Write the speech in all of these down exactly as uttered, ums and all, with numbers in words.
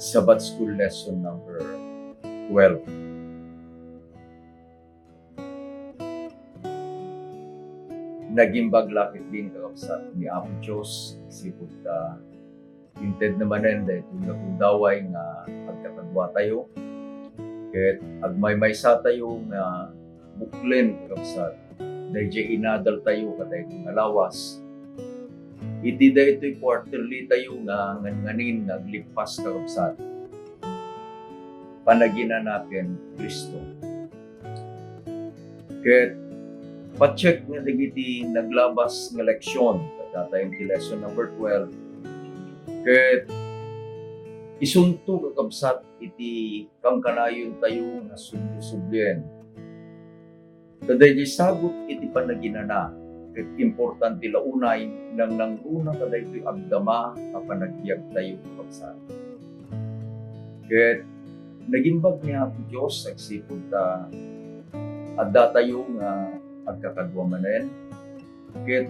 Sabbath School Lesson number twelve. Nagimbag la ketdin, kakabsat, ni Apo Dios, sipud ta inted na manen daytoy nga gundaway nga agkakaduatayo, ket agmaymaysatayo nga buklen, kakabsat, daydiay inadaltayo kadaytoy nga lawas. Iti daytoy quarterly tayo nga nganganin nga aglippas, kakabsat, Panaginana ken Cristo. Ket pacheck nga dagiti naglabas nga leksion, kadatayo iti lesson number twelve, ket isunto, kakabsat, iti kankanayon tayo nga subli-sublien. Ta daydiay sagut iti panaginana, ket importante la unay nangnangruna kadaytoy agdama a panagbiag tayo, kakabsat. Ket nagimbag ni Apo Dios agsipud ta adda tayo nga agkakadua manen, ket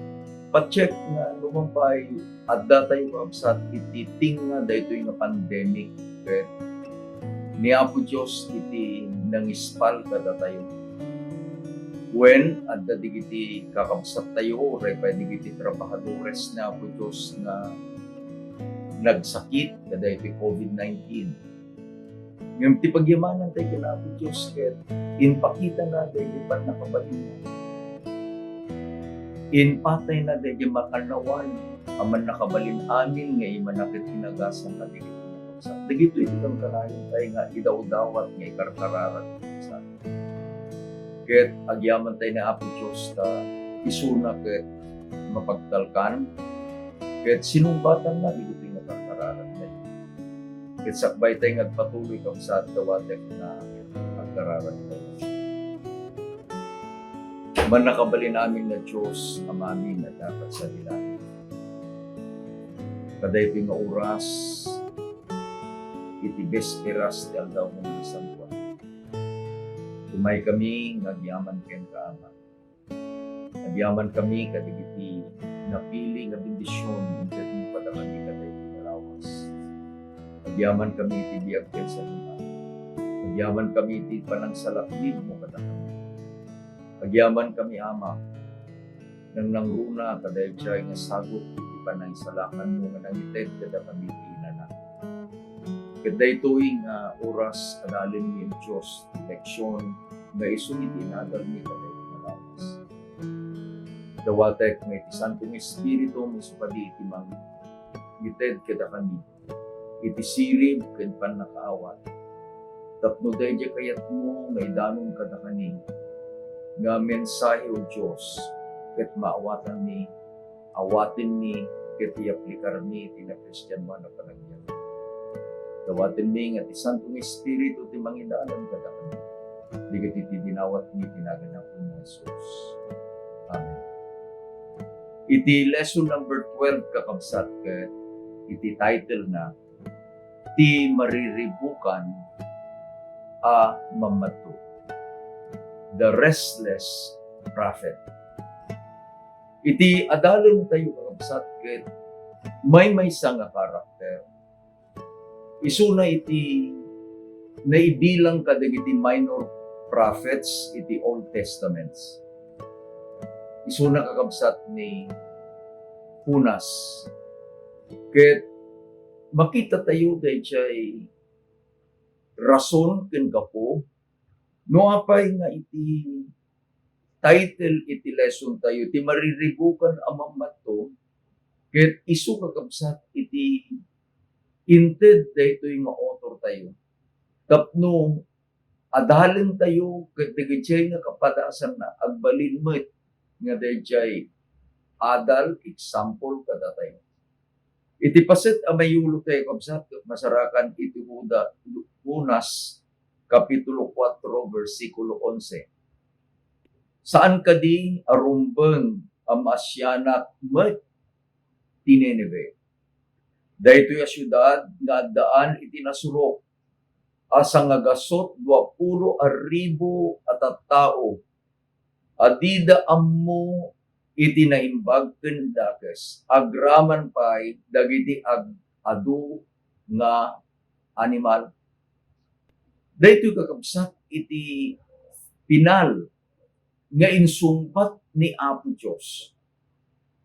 pacheck nga no man pay adda tayo, kakabsat, iti tinga daytoy nga pandemic, ket ni Apo Dios iti nangispal kadatayo. Wen, adda digiti kakabsat tayo, uray pay digiti trabahadores ni Apo Dios nga nagsakit kadaytoy covid nineteen. Ngem ti pagyamanan tayo ken Apo Dios ket impakitana daydi pannakabalinna. Impatayna daydi makannawan a mannakabalin amin nga imana ket inagasan kadagiti kakabsat. Dagitoy ti kankanayon tayo nga idawdawat nga ikarkararak, kakabsat. Ket agyaman tayo ni Apo Dios ta isuna ket mapagtalkan, ket sinungbatanna dagitoy nga karkararak tayo. Ket sakbay tayo nga agpatuloy, kakabsat, dawatek nga agkararag tayo. Mannakabalin amin nga Dios, Amami nga adda sadi langit. Kadaytoy nga oras, iti besperas ti aldaw nga santoan, umay kami nga agyaman kenka, Ama. Agyaman kami kadagiti napili nga bendision inted mo kadakami kadaytoy nga lawas. Agyaman kami iti biag ken sadina. Agyaman kami iti panangsalaknib mo kadakami. Agyaman kami, Ama, nangnangruna kadaydiay nga sagut iti panangisalakan mo nga nangited kadakami iti inana. Ket daytoy nga oras, adalen mi, Dios, ti leksion nga isu iti inadal mi kadaytoy nga lawas. Dawatek nga iti Santo nga Espiritu mo isu kadi iti mangited kadakami iti sirib ken pannakaawat. Tapno daydiay kayatmo nga idanon kadakami nga mensahe, O Dios, ket maawatanmi, awatenmi, ket iyaplikarmi ti nakristianoan a panagbiag. Dawatenmi nga ti Santo nga Espiritu ti mangidalan kadakami. Dagiti ti dinawatmi ti nagan ni Apo Jesus. Amen. Iti lesson number twelve, kakabsat, ket iti title na, Ti Mariribukan a Mammadto, The Restless Prophet. Iti adalen tayo, kakabsat, ket maymaysa nga karakter. Isuna iti naibilang kadagiti minor prophets iti Old Testaments. Isuna, kakabsat, ni Jonas. Ket makita tayo daydiay rason ken gapu no apay nga iti title iti lesson tayo, Ti Mariribukan a Mammadto, ket isu, kakabsat, iti inted daytoy nga author tayo tapno adalen tayo ket dagiti nga kapadasanna agbalin met nga daydiay adal, example kadatayo. Iti paset a mayulo tayo, kabsat, ket masarakan iti Juda, Jonas, Kapitulo kuatro, bersikulo onse. Saan kadi a rumbeng a maasianak met ti Ninive? Daytoy a siudad nga addaan iti nasurok a sangagasut duapulo a ribu a tattao a dida ammo iti naimbag ken dakes, agraman pay dagiti ag-adu nga animal. Daytoy, kakabsat, iti pinal nga insungbat ni Apo Dios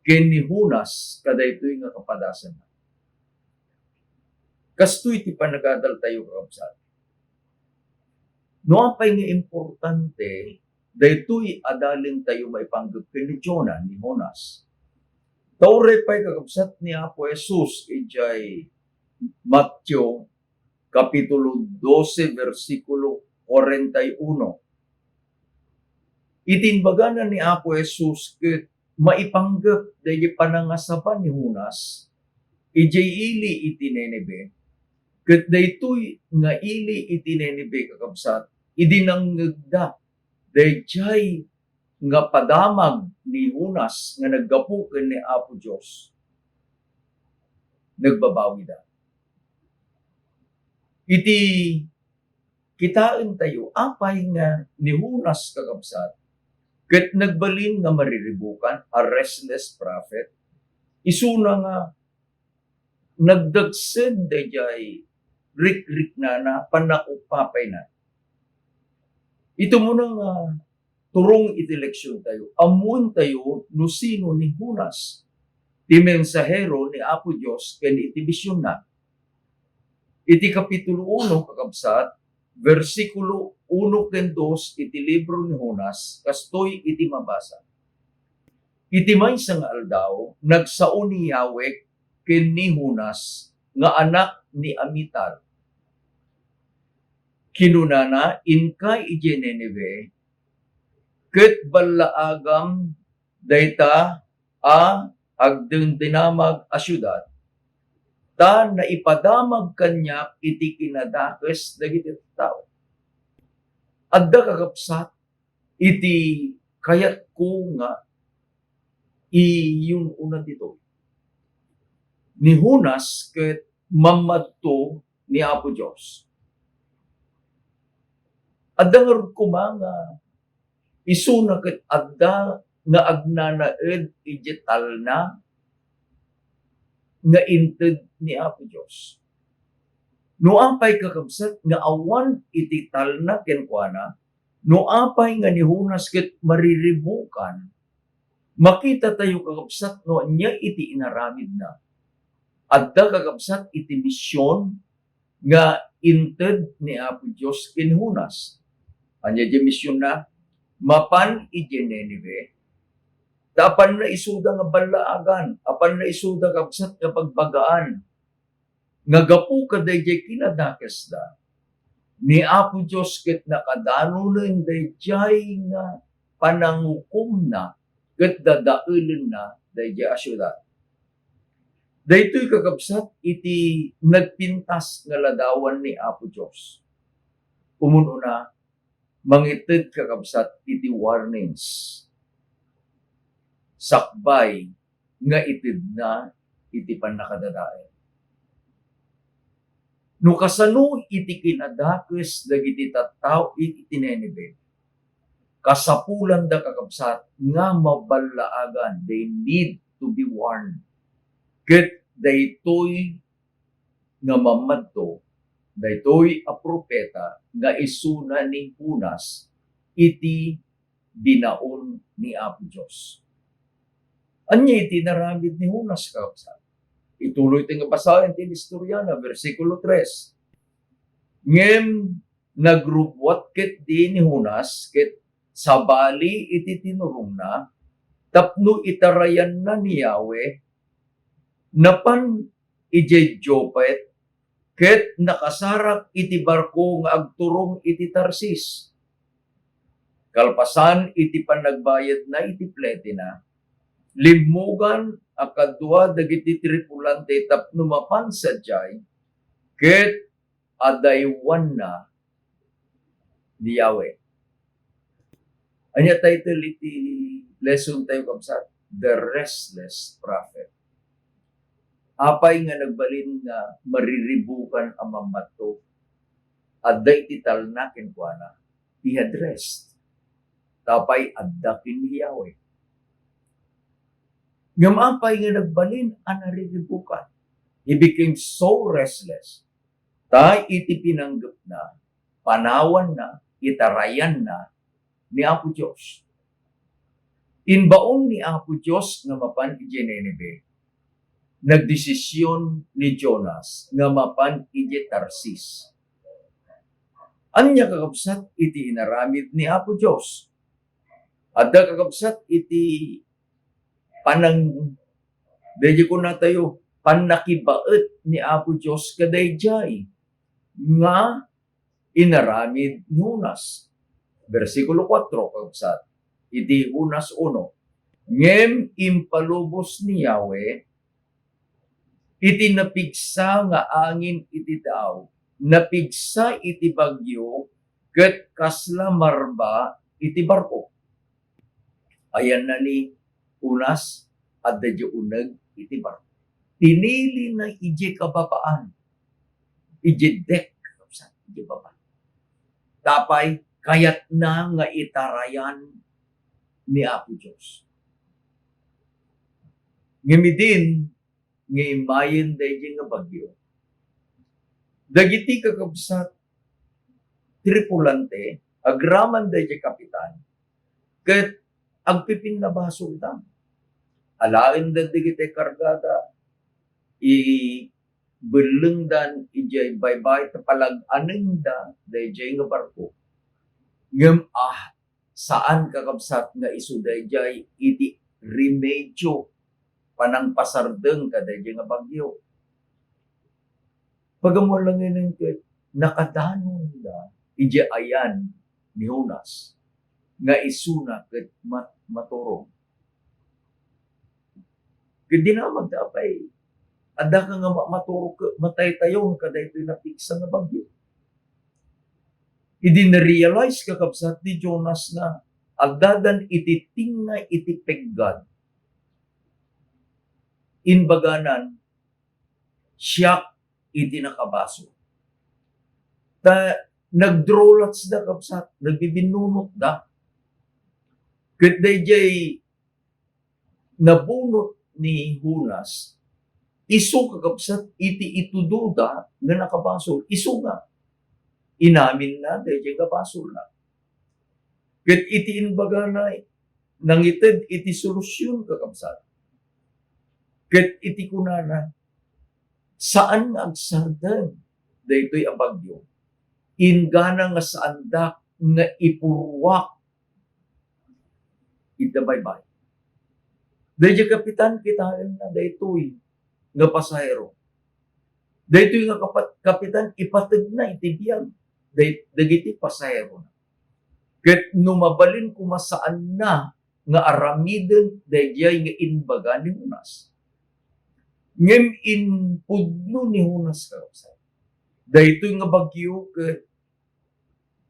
ken ni Jonas kadaytoy nga kapadasanna. Kastoy ti panagadaltayo, kakabsat. No apay nga importante daytoy a dalentayo maipanggep ken ni Jonah, ni Jonas. Ta uray pay, kakabsat, ni Apo Jesus idiay Mateo Kapitulo dose, bersikulo kuwarenta y uno. Iti imbagana ni Apo Jesus ket maipanggep daydi panangasaba ni Jonas idiay ili iti Ninive. Ket daytoy nga ili iti Ninive, kakabsat, idi nangngegda daydiay nga padamag ni Jonas nga naggapu ken ni Apo Dios, nagbabawida. Iti kitaentayo, apay nga ni Jonas, kakabsat, ket nagbalin nga mariribukan, a restless prophet, isuna nga nagdagsen daydiay rikriknana, pannakupapayna. Iti umuna nga turong iti leksiontayo, ammoentayo no sino ni Jonas, ti mensahero ni Apo Dios ken iti bisionna. Iti Kapitulo uno, kakabsat, bersikulo uno ken dos iti libro ni Jonas, kastoy iti mabasa: Iti maysa nga aldaw, nagsao ni Yahweh ken ni Jonas nga anak ni Amitai. Kinunana, "Inka idiay Ninive ket ballaagam dayta a agdindinamag a siudad, ta naipadamag kaniak iti kinadakes dagiti tattao." Adda, kakabsat, iti kayatko nga iyun-una ditoy. Ni Jonas ket mammadto ni Apo Dios. Adda ngarud koma nga isuna ket adda nga agnanaed idiay talna nga inted ni Apo Dios. No apay, kakabsat, nga awan iti talna kenkuana, no apay nga ni Jonas ket mariribukan, makitatayo, kakabsat, no ania iti inaramidna. Adda, kakabsat, iti mision nga inted ni Apo Dios ken Jonas. Ania diay misionna? Mapan idiay Ninive, ta apanna isuda nga ballaagan, apanna isuda, kabsat, nga bagbagaan nga gapu kadaydiay kinadakesda, ni Apo Dios ket nakadanonen daydiay nga panangukomna ket dadaelenna daydiay a siudad. Daytoy, kakabsat, iti nagpintas nga ladawan ni Apo Dios. Umun-una, mangited, kakabsat, iti warnings sakbay nga itedna iti pannakadadael. No kasano iti kinadakes dagiti tattao iti Ninive, kasapulanda, kakabsat, nga maballaagan. They need to be warned. Ket daytoy nga mammadto, daytoy a propeta nga isuna ni Jonas iti binaon ni Apo Dios. Ania iti inaramid ni Jonas, kakabsat? Ituloy ti nga basaen ti istoriana, bersikulo tres. Ngem nagrubbuat ketdi ni Jonas ket sabali iti tinurongna tapno itarayanna ni Yahweh. Napan idiay Joppe ket nakasarak iti barko nga agturong iti Tarsis. Kalpasan iti panagbayadna iti fletina, limmugan a kadua dagiti tripulante tapno mapan sadiay, ket adaywanna ni Yahweh. Ania title iti lesson tayo, kabsat? The Restless Prophet. Apay nga nagbalin nga mariribukan a mammadto? Adda iti talna kenkuana. He had rest. Tapay adda ken ni Yahweh. Ngem apay nga nagbalin a nariribukan? He became so restless. Ta iti pinanggepna, panawanna, itarayanna ni Apo Dios. Imbaon ni Apo Dios nga mapan idiay Ninive, nagdesision ni Jonas nga mapan idiay Tarsis. Ania, kakabsat, iti inaramid ni Apo Dios? Adda, kakabsat, iti panang-, daydi kunatayo, pannakibaet ni Apo Dios kadaydiay nga inaramid ni Jonas. Bersikulo kuatro, kakabsat, iti Jonas uno, "Ngem impalubos ni Yahweh iti napigsa nga angin iti daw, napigsa iti bagyo, ket kasla marba iti barko." Ayanna ni Jonas, adda idiay uneg iti barko. Pinilina idiay kababaan, idiay deck, idiay baba. Tapay, kayatna nga itarayan ni Apo Dios. Ngem idin nga immayen daydiay nga bagyo, dagiti kakabsat tripulante agraman daydiay kapitan ket agpipinnabasolda. Alaenda dagiti kargada, ibellengdan idiay baybay ta palag-anenda daydiay nga barko. Ngem, ah, saan, kakabsat, nga isu daydiay iti remedio, panangpasardeng kadaydiay nga bagyo. Pagamuan laengen ket nakadanonda idiay ayan ni Jonas nga isuna ket mat-, maturog. Ket dinamagda, apay, adda ka nga ma-, maturog ket mataytayon kadaytoy napigsa nga bagyo. Idi na-realize, kakabsat, ni Jonas nga addadan iti tingga iti peggad, imbaganan, "Siak iti nakabasol." Ta nagdrulotsda, kabsat, nagbibinnunotda. Ket daydiay nabunot ni Jonas, isu, kakabsat, iti itudoda nga nakabasol. Isu nga inaminna daydiay nga basolna. Ket iti imbagana, nangited iti solusion, kakabsat. Ket iti kunana, "Saan nga agsardeng daytoy a bagyo. Inggana nga saandak nga ipurruak ita baybay." Daydiay kapitan, kitaenna daytoy nga pasahero. Daytoy nga kapat-, kapitan, ipategna iti biag day-, dagiti pasaherona. Ket no mabalin koma, saanna nga aramiden daydiay nga imbaga ni Jonas. Ngem impudno ni Jonas, kakabsat, daytoy nga bagyo ket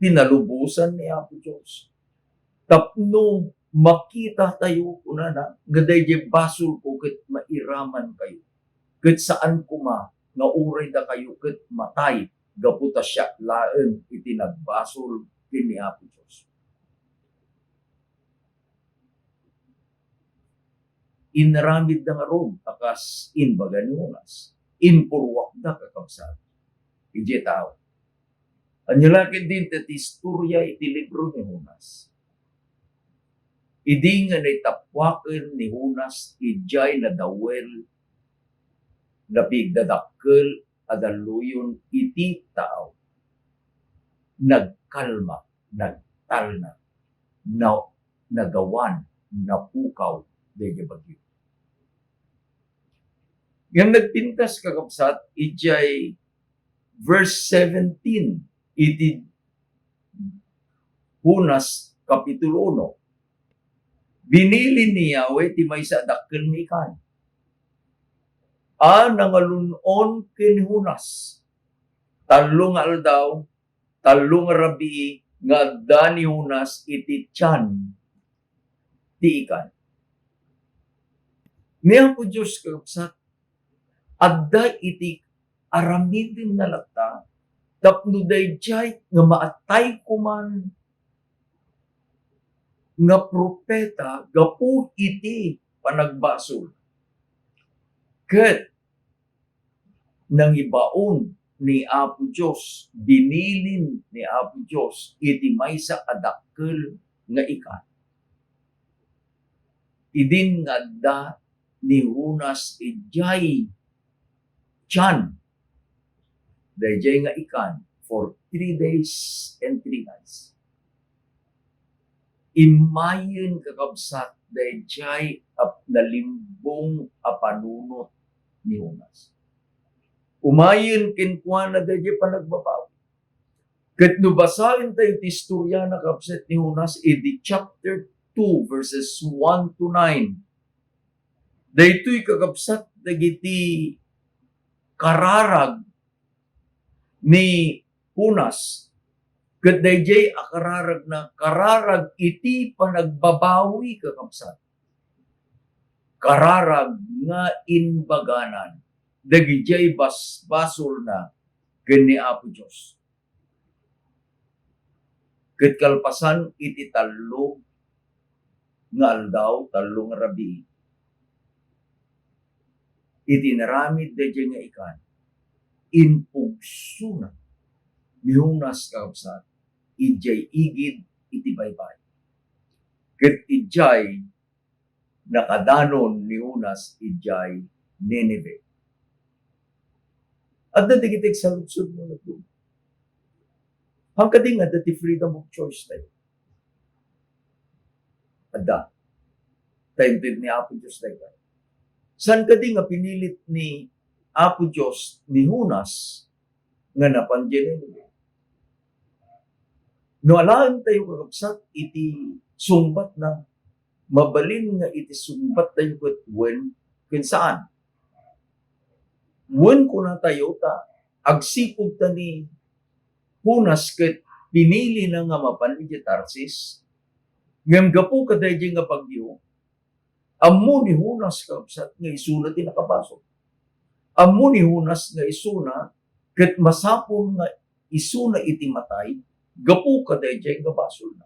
pinalubosan ni Apo Dios. Tapno makitatayo, kunana, nga daydiay basolko ket mairamankayo. Ket saan koma nga uray dakayo ket matay gapu ta siak laeng iti nagbasol ken ni Apo Dios. Inaramidda ngarud a kas imbaga ni Jonas. Impurruakda, kakabsat, idiay tao. Ania la ketdin ti istorya iti libro ni Jonas? Idi nga naitappuaken ni Jonas idiay nadawel, napigdadakkel a dalluyon iti tao, nagkalma, nagtalna, na-, nagawan, napukaw daydiay bagyo. Ngem nagpintas, kakabsat, idiay verse seventeen iti Jonas, Kapitulo uno, "Binili ni Yahweh ti maysa a dakkel nga ikan a nangalun-on ken ni Jonas. Tallo nga aldaw, tallo nga rabii nga adda ni Jonas iti tian ti ikan." Ni Apo Dios, kakabsat, adda iti aramidenna latta tapno daydiay nga maatay koman nga propeta gapu iti panagbasol. Ket nangibaon ni Apo Dios, binilin ni Apo Dios iti maysa a dakkel nga ikan. Idin nga adda ni Jonas idiay tiyan daydiay nga ikan for three days and three nights. Immayen, kakabsat, daydiay a nalimbong a panunot ni Jonas. Umayen kenkuana daydiay panagbabawi. Ket no basaentayo ti istoriana, kabsat, ni Jonas iti chapter two, verses one to nine, daytoy, kakabsat, dagiti kararag ni Jonas, ket daydiay a kararagna, kararag iti panagbabawi, kakabsat. Kararag nga imbaganan dagidiay basbasolna ken ni Apo Dios. Ket kalpasan iti tallo nga aldaw, tallo nga rabii, iti inaramid daydiay nga ikan, impugsona ni Jonas, kakabsat, idiay igid iti baybay. Ket idiay nakadanon ni Jonas idiay Nineveh. Adda dagiti agsaludsod nga nagdum. Saan kadi nga adda ti freedom of choice tayo? Adda. Ta inted ni Apo Dios dayta. Saan kadi nga pinilit ni Apo Dios ni Jonas nga napan diay Nineveh? No alaentayo, kakabsat, iti sungbatna, mabalin nga iti sungbattayo ket wen ken saan. Wen kunatayo ta agsipud ta ni Jonas ket pinilina nga mapan idiay Tarsis. Ngem gapu kadaydiay nga bagyo, ammo ni Jonas, kakabsat, nga isuna ti nakabasol. Ammo ni Jonas nga isuna ket masapul nga isuna iti matay gapu kadaydiay nga basolna.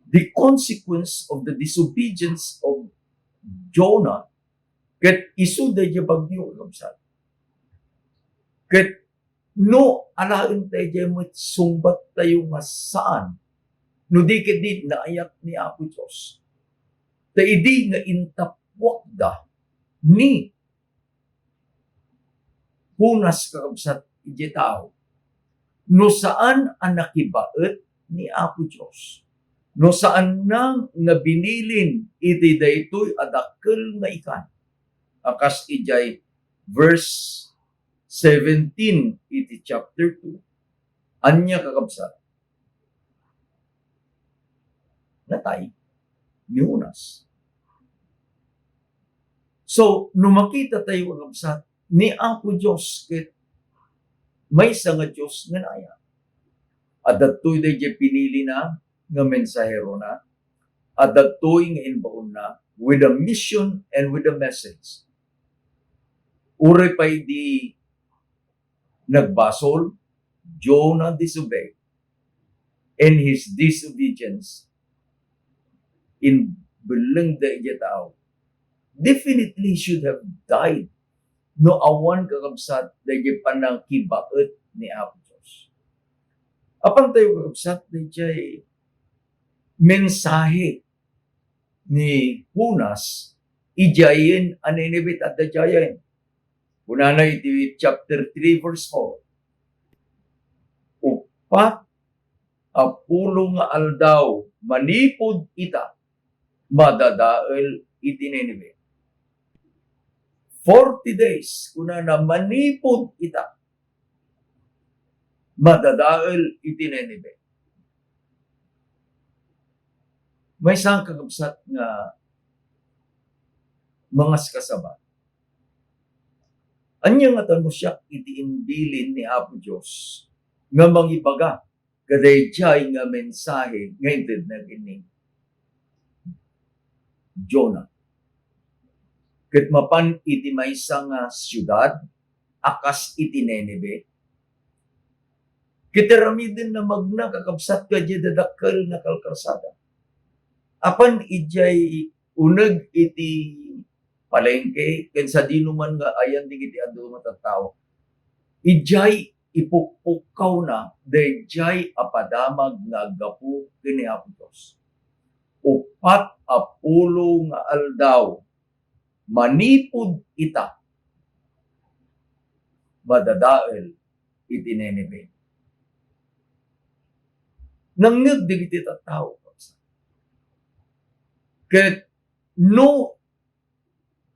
The consequence of the disobedience of Jonah, ket isu daydiay bagyo, kakabsat. Ket no alaentayo met sungbattayo nga saan, no di ket di naayat ni Apo Dios. Ta idi nga intappuakda ni Jonas, kakabsat, idiay tao, no saan a nakibaet ni Apo Dios, no saanna nga binilin iti daytoy a dakkel nga ikan, a kas idiay verse seventeen iti chapter two, ania, kakabsat? Natay ni Jonas. So, no makitatayo, kakabsat, ni Apo Dios ket maysa nga Dios nga naayat. Adda toy daydiay pinilina nga mensaherona, adda toy nga imbaonna with a mission and with a message. Uray pay di nagbasol, Jonah disobeyed, and his disobedience imbellengda idiay tao, definitely should have died no awan, kakabsat, daydiay pannangkibaet ni Apo Dios. Apantayo, kakabsat, daydiay mensahe ni Jonas idiayen a Nineveh, adda idiayen. Kunana iti chapter three, verse four, "Uppat a pulo nga aldaw manipud ita, madadael iti Nineveh." Forty days, kunana, manipud ita, madadael iti Nineveh. Maysa, kakabsat, nga mangaskasaba. Ania ngata no siak iti imbilin ni Apo Dios nga mangibaga kadaydiay nga mensahe nga intedna ken ni Jonah, ket mapan iti maysa nga siudad a kas iti Nineveh? Ket aramidenna magna, kakabsat, kadaydiay dadakkel nga kalkalsada. Apan idiay uneg iti palengke ken sadinoman nga ayan dagiti adu nga tattao, Idiay ipukpukkawna daydiay a padamag nga aggapu ken ni Apo Dios. Uppat a pulo nga aldaw manipud ita, madadael iti Ninive. Nangngeg dagiti tattao, ket no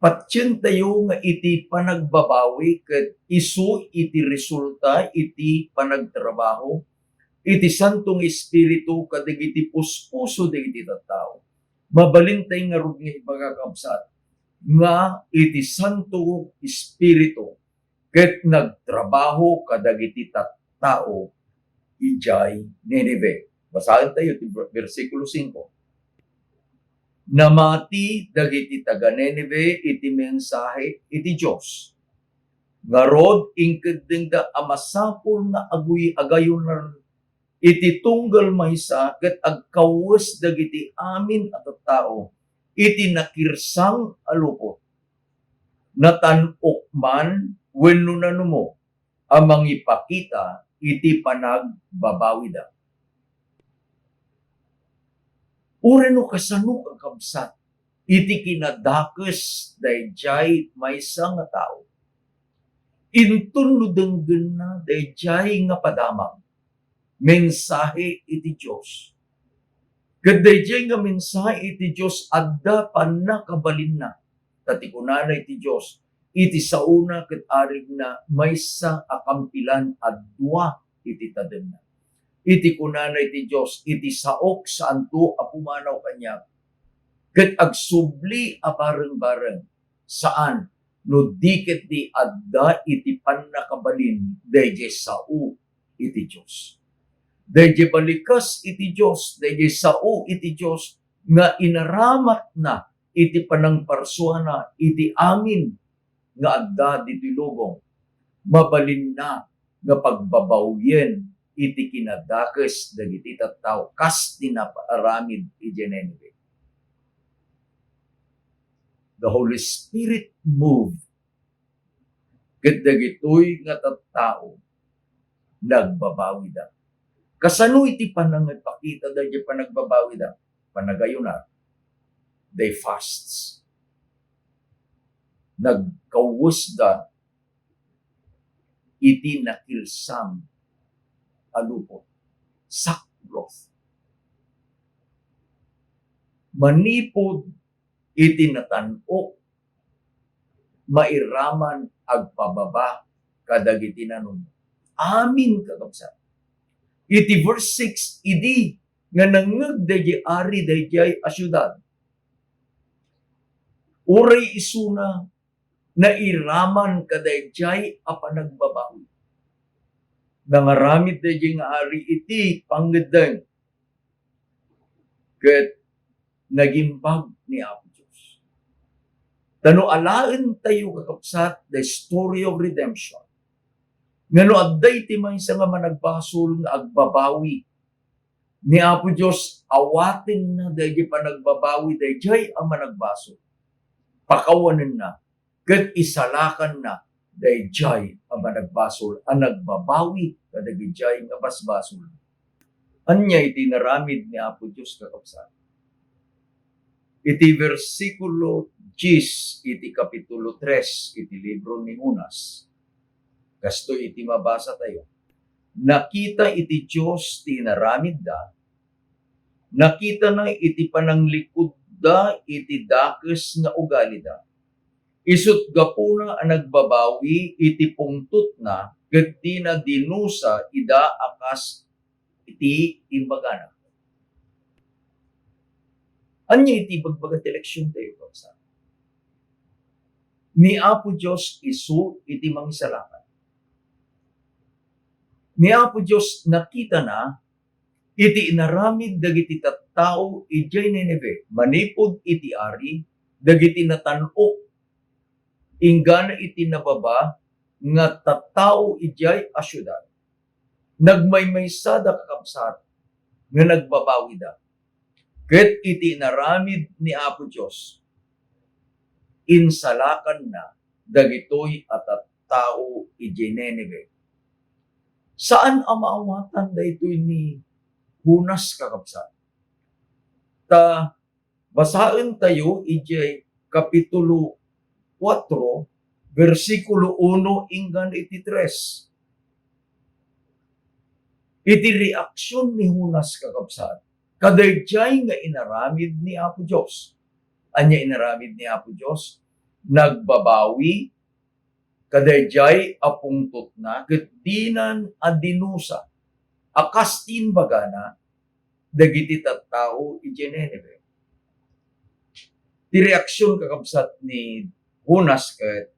patientayo nga iti panagbabawi ket isu iti resulta iti panagtrabaho iti Santo nga Espiritu kadagiti puspuso dagiti tattao, mabalintay ngarud nga ibaga, kabsat, nga iti Santo Espiritu ket nagtrabaho kadagiti tattao idiay Ninive. Basaentayo ti ber-, bersikulo singko. Namati dagiti taga-Ninive iti mensahe iti Dios. Ngarud, inkeddengda a masapul nga aguy-, agayunan iti tunggal maysa ket agkawes dagiti amin a tattao iti nakirsang a lupot, natan-ok man wenno nanumo a mangipakita iti panagbabawida. Uray no kasano, kakabsat, iti kinadakes daydiay maysa nga tao, inton no denggenna daydiay nga padamag, mensahe iti Dios. Ket daydiay nga mensahe iti Dios, adda pannakabalinna. Ta ti kunana iti Dios, iti saona ket arigna maysa a kampilan a dua iti tademna. Iti kunana iti Dios, iti saok, saanto a pumanaw kaniak, ket agsubli a bareng-bareng, saan, no di ketdi adda iti pannakabalin daydiay sao iti Dios. Daydiay balikas iti Dios, daydiay sao iti Dios nga inaramatna iti panangparsuana iti amin nga adda ditoy lubong, mabalinna nga pagbabawien iti kinadakes dagiti tattao kas ti naaramid idiay Ninive. The Holy Spirit moved, ket dagitoy nga tattao nagbabawida. Kasano iti panangipakita daydiay panagbabawida? Panagayunar. They fasts. Nagkawesda iti nakirsang a lupot, sackcloth. Manipud iti natan-ok, mairaman agpababa kadagiti nanumo. Amin, kakabsat. Iti verse six, idi nga nangngeg daydiay ari daydiay a siudad, uray isuna nairaman kadaydiay a panagbabawi. Nangaramid daydiay nga ari iti pangngeddeng ket nagimbag ni Apo Dios. Ta no alaentayo, kakabsat, the story of redemption, nga no adda iti maysa nga managbasol nga agbabawi, ni Apo Dios awatenna daydiay panagbabawi daydiay a managbasol. Pakawanenna ket isalakanna daydiay a managbasol a nagbabawi kadagijay nga basbasol. Ania iti inaramid ni Apo Dios, kakabsat? Iti bersikulo dies iti kapitulo tres iti libro ni Jonas, kastoy iti mabasatayo, nakita iti Dios ti inaramidda, nakitana iti pananglikudda iti dakes nga ugalida. Isut' gapuna a nagbabawi iti pungtotna ket dina dinusa ida a kas iti imbagana. Ania iti ibagbaga ti leksiontayo, kabsat? Ni Apo Dios isu iti mangisalakan. Ni Apo Dios nakitana iti inaramid dagiti tattao idiay Ninive, manipud iti ari, dagiti natan-ok, inggana iti nababa nga tattao idiay a siudad. Nagmaymaysada, kakabsat, nga nagbabawida. Ket iti inaramid ni Apo Dios, insalakanna dagitoy a tattao idiay Ninive. Saan a maawatan daytoy ni Jonas, kakabsat. Ta basaentayo idiay Kapitulo kuatro, bersikulo uno inggan iti tres. Iti reaksion ni Jonas, kakabsat, kadaydiay nga inaramid ni Apo Dios. Ania inaramid ni Apo Dios? Nagbabawi kadaydiay a pungtotna ket dinan a dinusa a kas ti imbagana dagiti tattao idiay Nineve. Ti reaksion, kakabsat, ni Jonas ket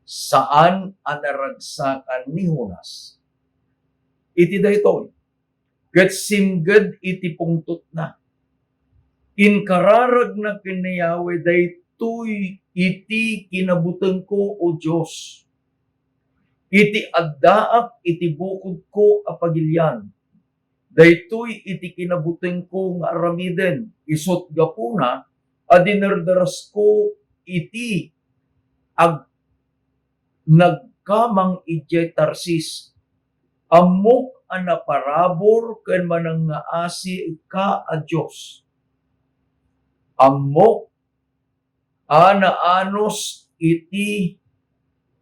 saan a naragsakan ni Jonas iti daytoy. Ket simged iti pungtotna, inkararagna ken ni Yahweh, "Daytoy iti kinabutengko, O Dios, iti addaak iti bukodko a pagilian. Daytoy iti kinabutengko nga aramiden, isut' gapuna a dinerderasko iti ag-, nagkamang idiay Tarsis. Ammok a naparabur ken manangngaasika a Dios. Ammok a naanus iti,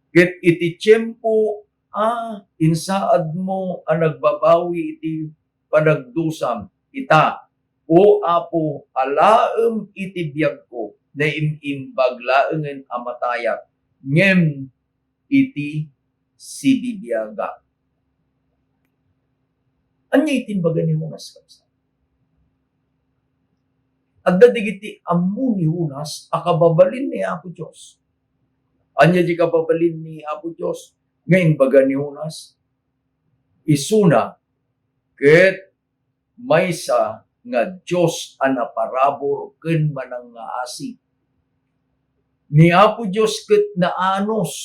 ket iti tiempo a insaadmo a nagbabawi iti panagdusam. Ita, O Apo, alaem iti biagko, naim-imbag laengen a matayak, ngem iti sibibiagak." Ania iti imbaga ni Jonas, kabsat? Adda dagiti ammo ni Jonas a kababalin ni Apo Dios. Ania ti kababalin ni Apo Dios nga imbaga ni Jonas? Isuna ket maysa nga Dios a naparabur ken manangngaasi. Ni Apo Dios ket naanus.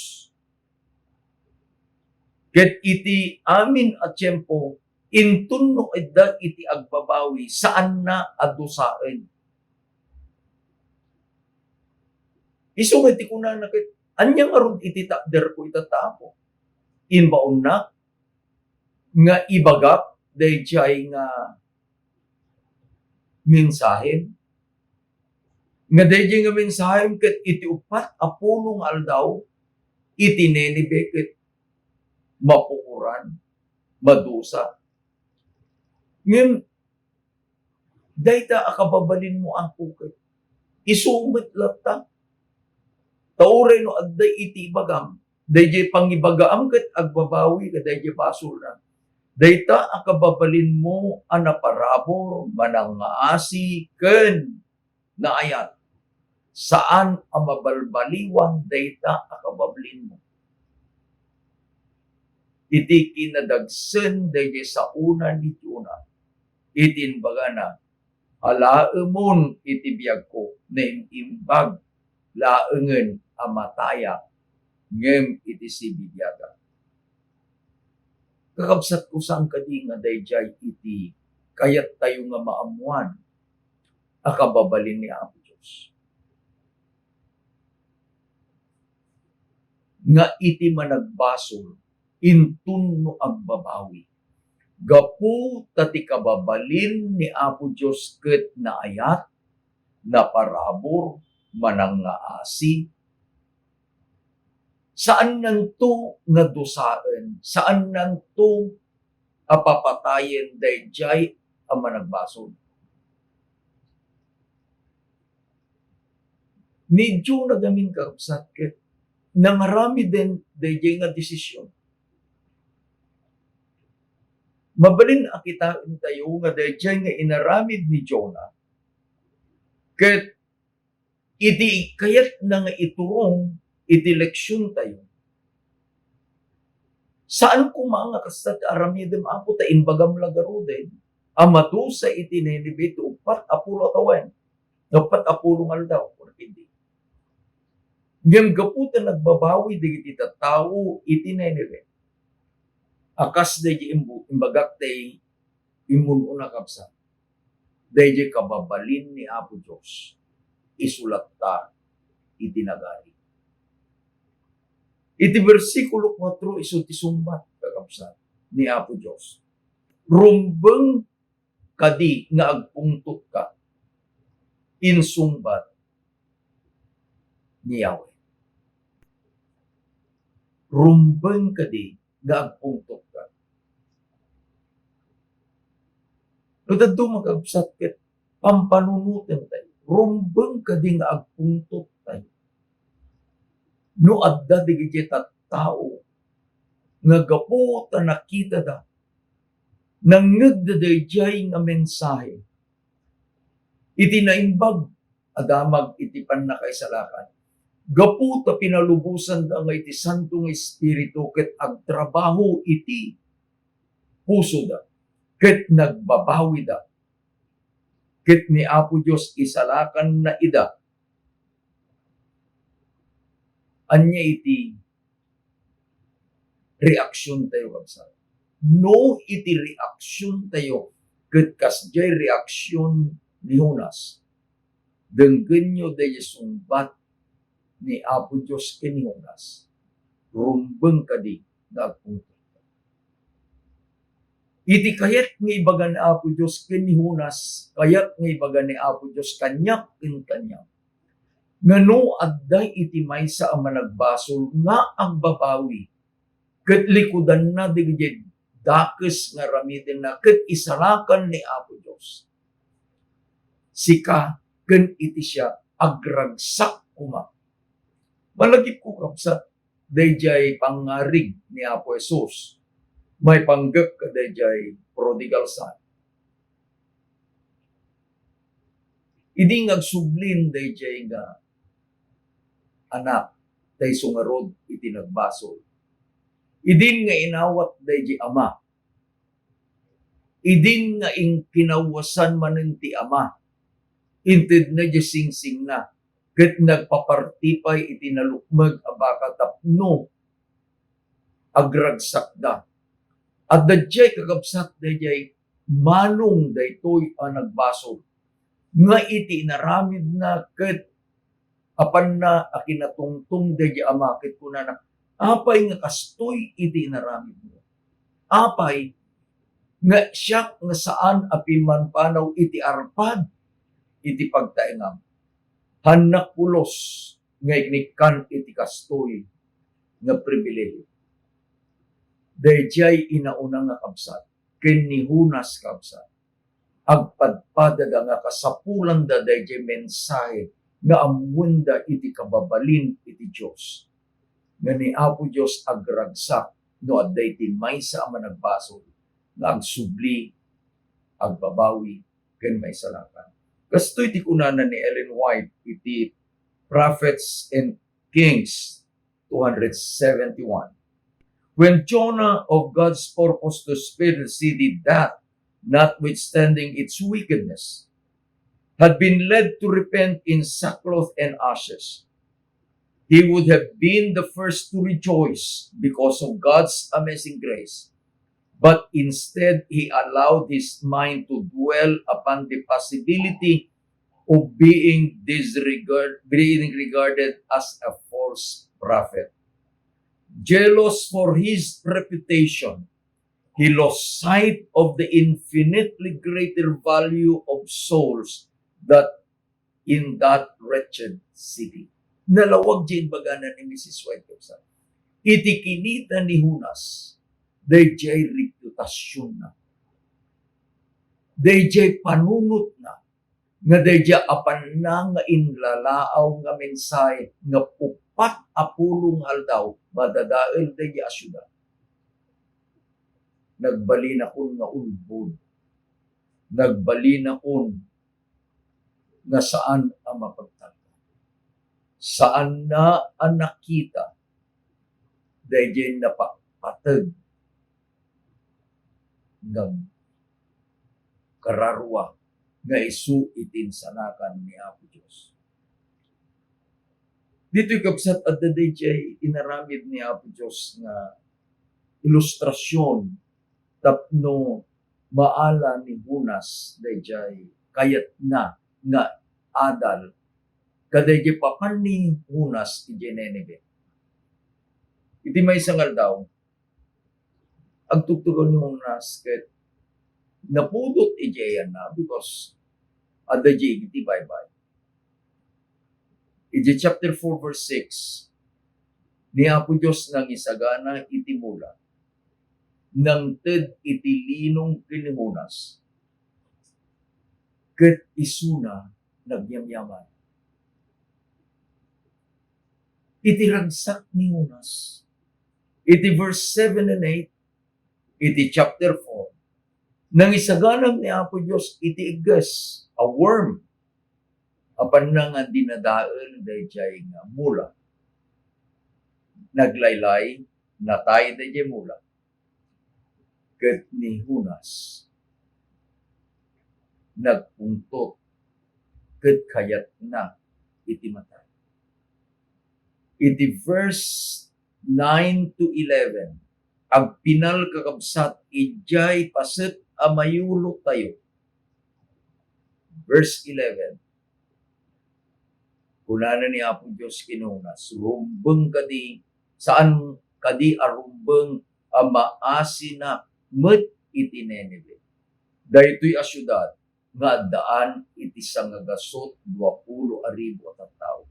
Ket iti amin a tiempo, inton no adda iti agbabawi, saanna a dusaen. Isu nga iti kunana ket, "Ania ngarud iti takderko ita, Apo? Imbaonnak nga ibagak daydiay nga mensahem? Nga daydiay nga mensahem ket iti uppat a pulo nga aldaw, iti Ninive ket mapuoran, madusa. Ngem dayta a kababalinmo, Apo, ket isu met latta. Ta uray no adda iti ibagam, daydiay pangibagaam ket agbabawi kadaydiay basolna. Dayta a kababalinmo a naparabur, manangngaasi, ken naayat. Saan a mabalbaliwan dayta a kababalinmo." Iti kinadagsen daydiay saona ni Jonah, iti imbagana, "Alaemon iti biagko, naim-imbag laengen a matayak, ngem iti sibibiagak." Kakabsatko, saan kadi nga daydiay iti kayattayo nga maammoan a kababalin ni Apo Dios? Nga iti managbasol, inton no agbabawi, gapu ta ti kababalin ni Apo Dios ket naayat, naparabur, manangngaasi, saannanto nga dusaen, saannanto a papatayen daydiay a managbasol. Ni Jonah ngamin, kakabsat, ket nangaramiden daydiay nga desisyon. Mabalin a kitaentayo nga daydiay nga inaramid ni Jonah ket iti kayatna nga iturong iti leksiontayo, saan koma nga kasta ti aramidem, Apo, ta imbagam la garuden a madusa iti Ninive ti uppat a pulo a tawen, uppat a pulo nga aldaw, kuna ketdi. Ngem gapu ta nagbabawi dagiti tattao iti Ninive, a kas daydi imbu-, imbagak tay immun-una, kabsat, daydiay kababalin ni Apo Dios, isu latta iti nagari. Iti bersikulo kuatro, isu ti sungbat, kakabsat. ni Apo Dios. Rumbeng kadi nga agpungtotka, insungbat ni Yahweh. Rumbeng kadi nga agpungtotka. No dadduma, kakabsat, ket pampanunoten tayo. Rumbeng kadi nga agpungtot tayo. No adda dagiti tattao nga gapu ta nakitada, nangngegda daydiay nga mensahe, iti naimbag a damag iti pannakaisalakan, gapu ta pinalubosanda nga iti Santo nga Espiritu ket agtrabaho iti pusoda, ket nagbabawida, ket ni Apo Dios isalakanna ida. Ania iti reaksyon tayo, kabsat? No iti reaksyon tayo ket kasdiay reaksyon ni Jonas, denggenyo daydiay sungbat ni Apo Dios ken ni Jonas, rumbeng kadi nga agpungtot. Iti kayat nga ibaga ni Apo Dios ken ni Jonas, kayat nga ibaga ni Apo Dios kaniak ken kaniam, nga no adda iti maysa a managbasol nga agbabawi, ket likudanna dagiti dakes nga aramidenna ket isalakan ni Apo Dios, sika ken iti siak, agragsak koma. Malagipko, kabsat, daydiay pangngarig ni Apo Jesus maipanggep kadaydiay prodigal son. Idi nga agsublin daydiay nga anak, ta isu ngarud iti nagbasol. Idin nga inawat daydiay ama, idin nga in-, kinawwasan manen ti ama, intedna diay singsingna, ket nagpaparti pay iti nalukmeg a baka tapno agragsakda. Adda diay, kakabsat, daydiay manong daytoy a nagbasol nga iti inaramidna ket apanna a kinatungtong daydiay ama ket kunana, "Apay nga kastoy iti inaramidmo? Apay nga siak nga saan a pimmanpanaw iti arpad iti pagtaengam? Hannak pulos nga ignikkan iti kastoy nga pribilehiyo." Daydiay inauna nga kabsat ken ni Jonas, kabsat, agpadpadada nga kasapulanda daydiay mensahe nga ammoenda iti kababalin iti Dios, nga ni Apo Dios agragsak no adda iti maysa a managbasol nga agsubli, agbabawi, ken maisalakan. Kastoy ti kunana ni Ellen White iti Prophets and Kings two hundred seventy-one. When Jonah of God's purpose to spare the city that, notwithstanding its wickedness, had been led to repent in sackcloth and ashes, he would have been the first to rejoice because of God's amazing grace. But instead, he allowed his mind to dwell upon the possibility of being disregard-, being regarded as a false prophet. Jealous for his reputation, he lost sight of the infinitely greater value of souls that in that wretched city. Nalawag diay imbagana ni Missus White, kabsat. Iti kinita ni Jonas, daydiay reputasionna, daydiay panunotna, nga daydiay apanna nga inlalaaw nga mensahe nga uppat a pulo nga aldaw, madadael daydiay a siudad. Nagbalinakon nga ulbod. Nagbalinakon nga saan a mapagtalkan. Saanna a nakita daydiay napatpateg nga kararua nga isu iti insalakan ni Apo Dios. Ditoy, kabsat, adda daydiay inaramid ni Apo Dios nga ilustrasion tapno maala ni Jonas daydiay kayatna nga adal kadaydiay papan ni Jonas idiay Nineveh. Iti maysa nga aldaw, agtugtugaw ni Jonas ket napudot idiay ayanna because adda diay iti baybay. Idiay chapter four, verse six, ni Apo Dios nangisagana iti mula, nangted iti linong ken ni Jonas, ket isuna nagyamyaman. Iti ragsak ni Jonas, iti verse seven and eight, iti chapter four, nangisagana ni Apo Dios iti igges a worm, apanna nga dinadael daydiay nga mula. Naglaylay, natay daydiay mula. Ket ni Jonas nagpungtot ket kayatna iti matay. Iti verse nine to eleven, agpinal, kakabsat, idiay paset a mayulotayo. Verse eleven, kunana ni Apo Dios ken ni Jonas, "Rumbeng kadi, saan kadi a rumbeng a maasinak met iti Ninive, daytoy a siudad nga addaan iti sangagasut duapulo a ribu a tattao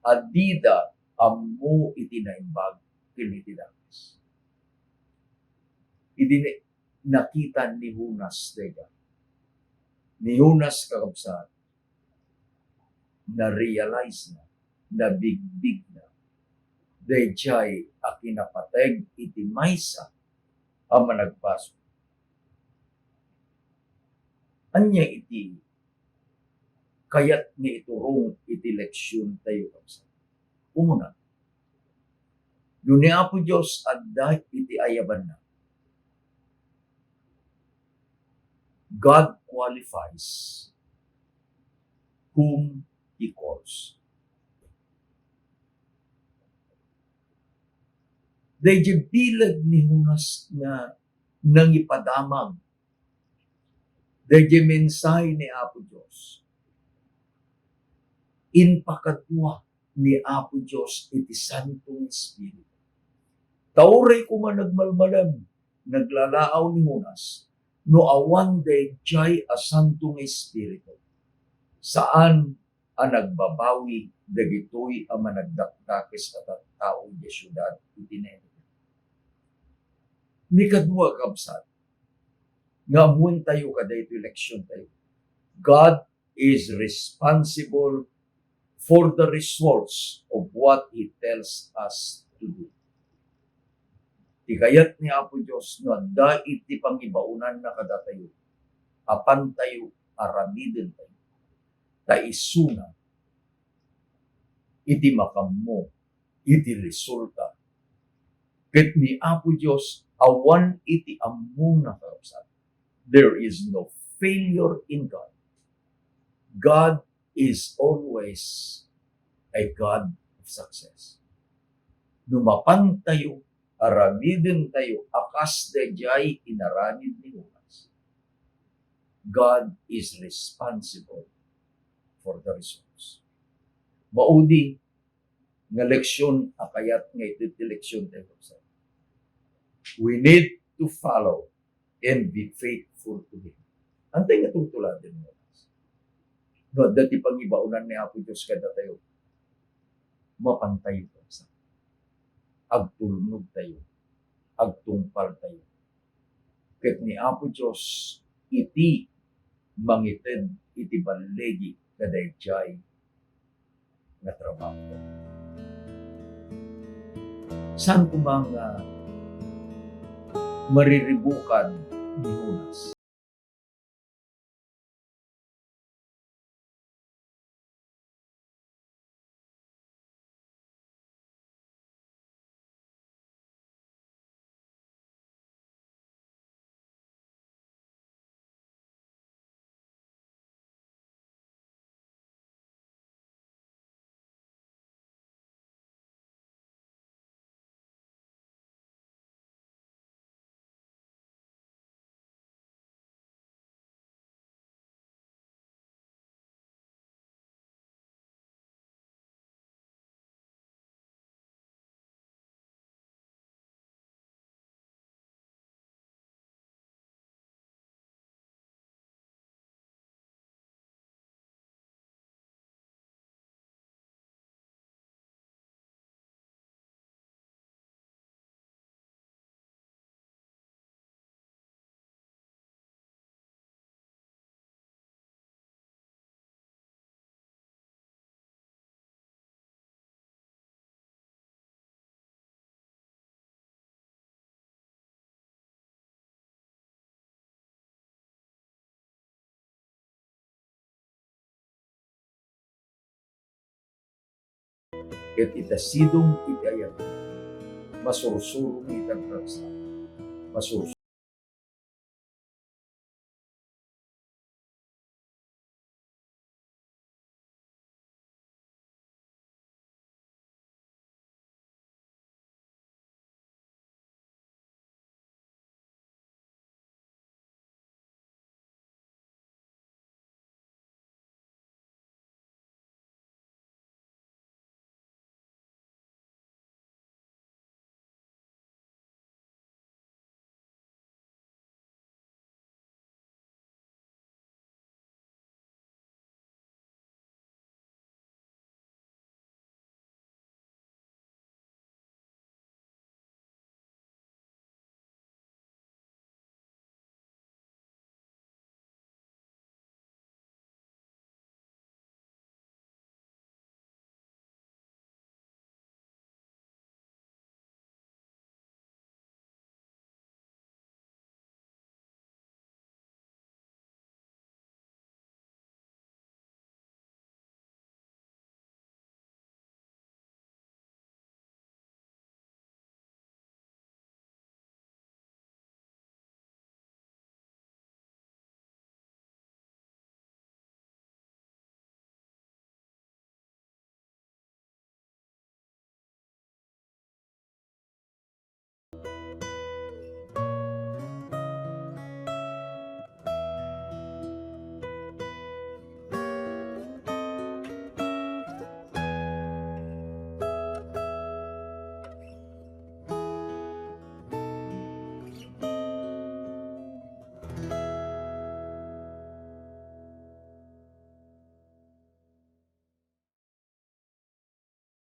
a dida ammo iti naimbag ken iti dakes." Idi ni-, nakita ni Jonas dayta, ni Jonas, kakabsat, na-realize na, nabigbig na daydiay a kinapateg iti maysa a managbasol. Ania iti kayat nga iturong iti leksiontayo, kabsat? Umuna, no ni Apo Dios adda iti ayabanna, God qualifies whom He calls. Daydiay bileg ni Jonas nga nangipadamag daydiay mensahe ni Apo Dios, impakadua ni Apo Dios iti Santo nga Espiritu. Ta uray koma nagmalmalem, naglalaaw ni Jonas no awan daydiay a Santo nga Espiritu, saan a nagbabawi dagitoy a managdakdakes a tattao idiay siudad iti Ninive. Ni kadua, kabsat, nga ammoentayo kadaytoy leksiontayo, God is responsible for the results of what He tells us to do. Ti kayat ni Apo Dios no adda iti pangibaonanna kadatayo, apantayo aramidentayo. Ta isuna iti makaammo iti resulta. Ket ni Apo Dios awan iti ammona, kakabsat. There is no failure in God. God is always a God of success. No mapantayo aramidentayo a kas daydiay inaramid ni Jonas, God is responsible for the results. Maudi nga leksion a kayat nga ited ti leksiontayo, kabsat. We need to follow and be faithful to Him. Antay nga tultuladen ni Jonas? No adda ti pangibaonan ni Apo Dios kadatayo, mapantayo, kabsat. Agtulnogtayo, agtungpaltayo. Ket ni Apo Dios iti mangited iti balligi kadaydiay nga trabaho. Saan koma nga mariribukan ni Jonas? ket ita sidong iti ayat, masursurong iti agragsak, masursuro.